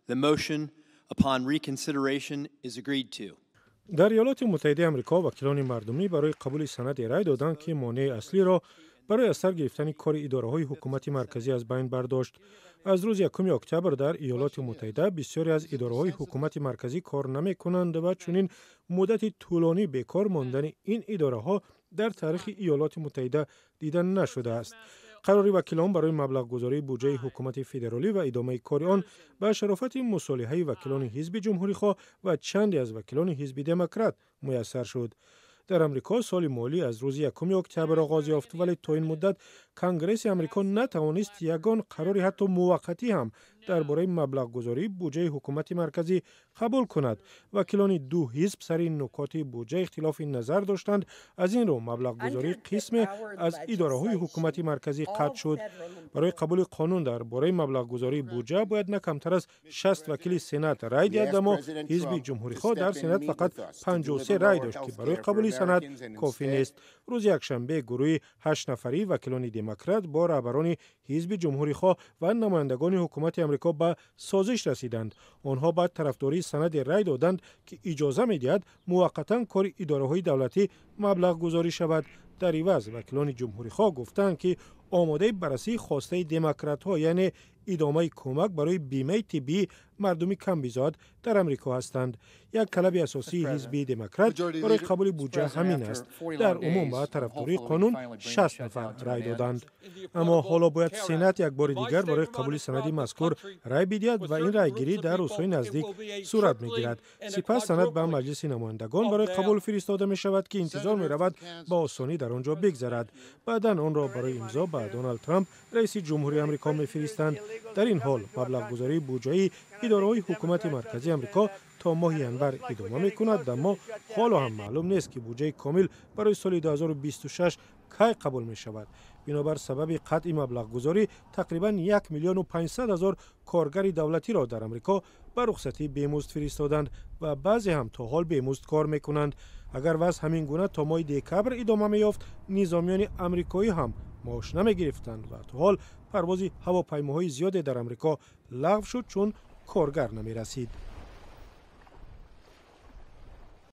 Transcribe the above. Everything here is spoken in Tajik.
The motion upon reconsideration is agreed to. Дар Иёлоти Муттаҳидаи Амрико вакилони мардумӣ барои қабули санаде рай доданд, ки монеаи аслиро барои аз сар гирифтани кори идораҳои ҳукумати марказӣ аз байн бардошт. Аз рӯзи 1 октябр дар Иёлоти Муттаҳида бисёре аз идораҳои ҳукумати марказӣ кор намекунанд ва чунин муддати тӯлонӣ бекор мондани ин идораҳо дар таърихи Иёлоти Муттаҳида дида нашудааст. Қарори вакилон барои маблағгузории буҷаи ҳукумати федералӣ ва идомаи кори он ба шарофати мусолиҳаи вакилони ҳизби ҷумҳурихоҳ ва чанде аз вакилони ҳизби демократ муяссар шуд. Дар Амрико соли молӣ аз рӯзи 1 октябр оғоз ёфт, вале то ин муддат Конгресси Амрико натавонист ягон қарори ҳатто муваққатӣ ҳам дар бораи маблағгузории буҷаи ҳукумати марказӣ қабул кунад. Вакилони ду ҳизб сари нукоти буҷа ихтилофи назар доштанд. Аз ин рӯ маблағгузории қисме аз идораҳои ҳукумати марказӣ қатъ шуд. Барои қабули қонун дар бораи маблағгузории буҷа бояд на камтар аз 60 вакили Сенат рай диҳад, аммо ҳизби ҷумҳурихоҳ дар Сенат фақат 53 рай дошт, ки барои қабули санад кофӣ нест. Рӯзи якшанбе гурӯҳи ҳаштнафарии вакилони демократ бо раҳбарони ҳизби ҷумҳурихоҳ ва намояндагони ҳукумати Амрико ба созиш расиданд. Онҳо ба тарафдории санаде рай доданд, ки иҷоза медиҳад муваққатан кори идораҳои давлатӣ маблағгузорӣ шавад. Дар иваз вакилони ҷумҳурихоҳ гуфтанд, ки омодаи баррасии хостаи демократҳо, яъне идомаи кӯмак барои бимаи тиббии мардуми камбизоат дар Амрико ҳастанд. Як талаби асосии ҳизби демократ барои қабули буҷа ҳамин аст. Дар умум ба тарафдории қонун 60 нафар рай доданд, аммо ҳоло бояд Сенат як бори дигар барои қабули санади мазкур рай бидиҳад ва ин райгирӣ дар рӯзҳои наздик сурат мегирад. Сипас санад ба Маҷлиси намояндагон барои қабул фиристода мешавад, ки интизор меравад ба осонӣ дар он ҷо бигзарад. Баъдан онро барои имзо ба Доналд Трамп, раиси ҷумҳурии Амрико, мефиристанд. Дар ин ҳол маблағгузории буҷаи идораҳои ҳукумати марказии Амрико то моҳи январ идома мекунад, аммо ҳоло ҳам маълум нест, ки буҷаи комил барои соли 2026 кай қабул мешавад. Бинобар сабаби қатъи маблағгузорӣ тақрибан 1 миллиону 500 ҳазор коргари давлатиро дар Амрико ба рухсатии бемузд фиристоданд ва баъзе ҳам то ҳол бемузд кор мекунанд. Агар вазъ ҳамин гуна то моҳи декабр идома меёфт, низомиёни амрикоӣ ҳам маош намегирифтанд ва то ҳол парвози ҳавопаймоҳои зиёде дар Амрико лағв шуд, чун коргар намерасид.